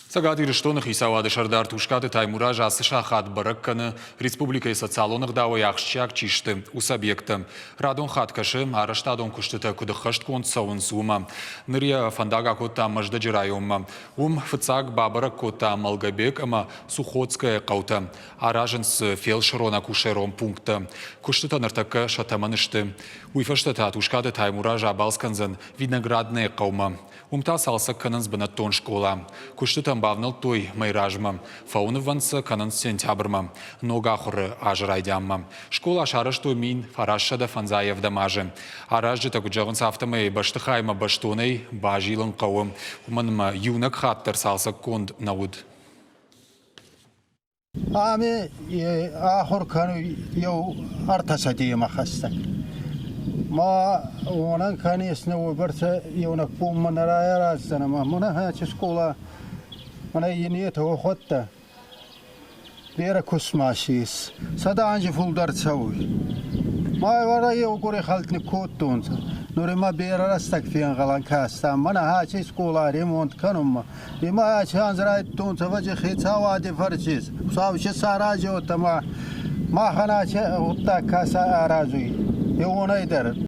Цӕгат Ирыстоны хицауады сӕрдар Тускъаты Таймураз ацы сахат бӕрӕг кӕны, республикӕйы социалон ӕгъдауӕй ахсджиаг чи сты, уыцы объекттӕ. Радон хатт кӕсы, арӕзтадон куыстытӕ куыд ӕххӕстгонд цӕуынц, уымӕ. Ныр йӕ фӕндаг акодта Мӕздӕджы районмӕ. Уым фыццаг бабӕрӕг кодта Малгобек ӕмӕ Сухотское хъӕутӕ. Аразынц дзы фелсырон-акушерон пункттӕ. Куыстытӕ ныртӕккӕ сӕ тӕмӕны сты. Уый фӕстӕ та Тускъаты Таймураз абалц кӕндзӕн Виноградное хъӕумӕ. Уым та цалцӕг кӕнынц бынӕттон скъола. Куыстытӕм бавнӕлдтой мӕй размӕ. Фӕуынывӕнд сӕ кӕнынц сентябрмӕ, ног ахуыры азы райдианмӕ. Скъола сарӕзтой 1957 азы. Аразджытӕ куыд зӕгъынц, афтӕмӕй бӕстыхаймӕ бӕстонӕй базилын хъӕуы, уымӕн ӕмӕ иунӕг хатт дӕр цалцӕггонд нӕ уыд. Ами ахур кӕнуй еу ӕртӕсӕдемӕ хӕстӕг. Ма уонӕн конечно уойбӕрцӕ еунӕг бонмӕ нӕ райараздзӕнӕ ма мӕнӕ аци скъола мӕнӕ ин етӕ уӕхуӕдтӕ берӕ куст ма си ес. 100 анзи фулдӕр цӕуй. Ма ӕвӕрӕ еугурей хӕлд никкодтонцӕ. Нур имӕ берӕ рӕстӕг фенгъӕлӕн кастан. Мӕнӕ аци скъола ремонт кӕнунмӕ Имӕ аци анз райдтонцӕ ӕвӕдзи хецауади фӕрци. Хуцау си саразиуӕд ӕма махӕн аци гъуддаг ка аразуй, е уонӕй дӕр.